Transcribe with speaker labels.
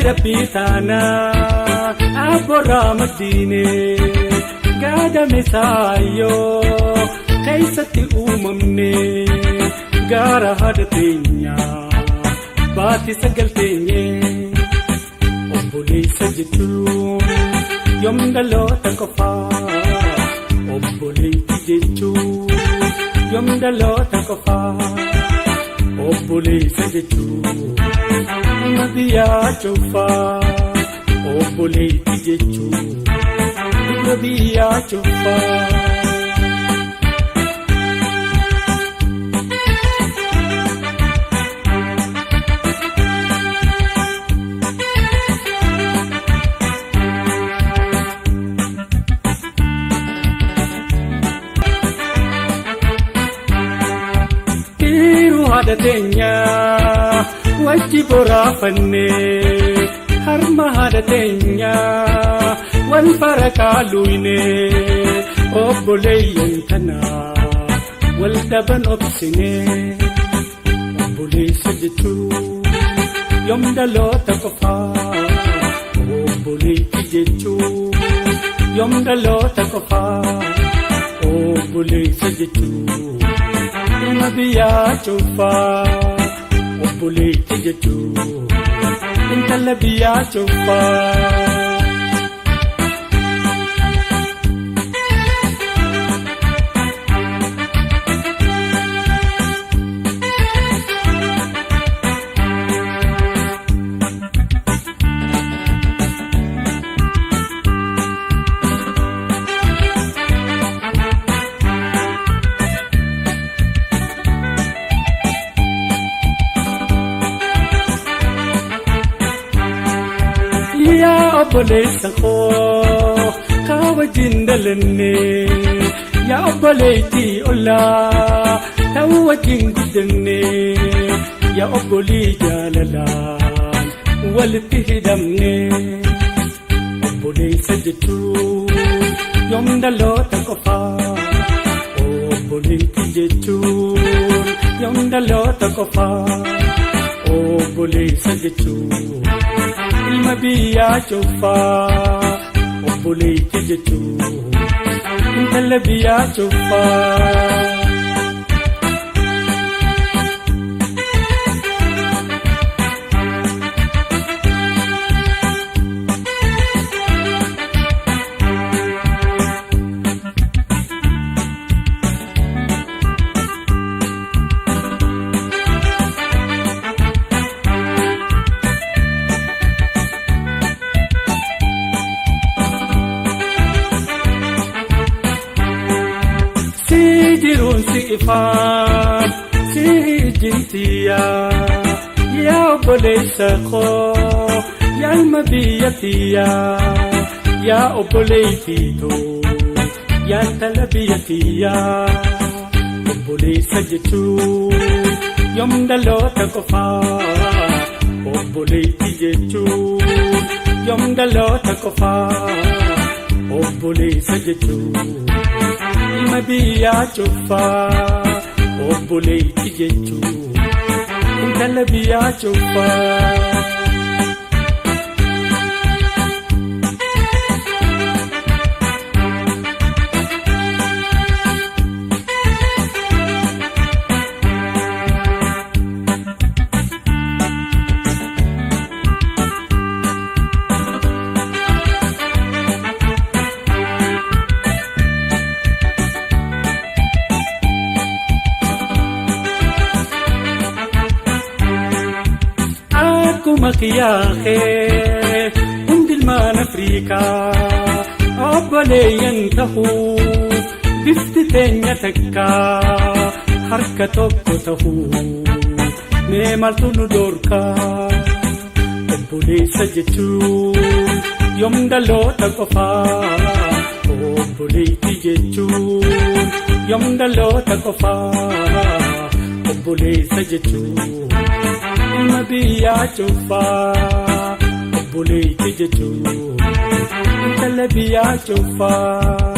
Speaker 1: Rabbii taanaa abboorraa maddiine gaadame saayyoo keessatti uumamne gaara haadha teenyaa baati sagal teenye obboleessa jechuun yoom dhaloota qofaa obboleetti jechuun yoom dhaloota qofaa obboleessa jechuun ilma biyyaa cufaa obboleetti jechuun ilma biyyaa cufaa. Haadha teenyaa wajji boraafannee harma haadha teenyaa wal farakaa luynee obboleeyyan kanaa wal dhaban obsinee obboleessa jechuun yoom dhaloota qofaa obboleetti jechuun yoom dhaloota qofaa obboleessa jechuun. Ilma biyyaa cufaa obboleetti jechuun intala biyyaa cufaa. Yaa obboleessa koo kaa wajjin dhalanne yaa obboleettii ollaa ta'uu wajjin guddanne yaa obbolii jaalalaan walitti hidhamne obboleessa jechuun yoom dhaloota qofaa obboleettii jechuun yoom dhaloota qofaa obboleessa jechuun. Ilma biyyaa cufaa obboleetti jechuun intala biyyaa cufaa. Si jiruun si ifaan si ijjintiyaa yaa obboleessa koo yaa ilma biyyattiyaa yaa obboleettii too yaa intala biyyattiyaa obboleessa jechuun yoom dhaloota qofaa obboleettii jechuun yoom dhaloota qofaa obboleessa jechuun. Ilma biyyaa cufaa obboleetti jechuun intala biyyaa cufaa. Akkuma kiyyaaqee hundi ilmaan Afrikaa obboleeyyan tahuu bifti teenya takkaa harka tokko tahuu mee maaltu nu dhorkaa obboleessa jechuun yoom dhaloota qofaa obboleettii jechuun yoom dhaloota qofaa obboleessa jechuun. Ilma biyyaa cufaa obboleetti jechuun intala biyyaa cufaa.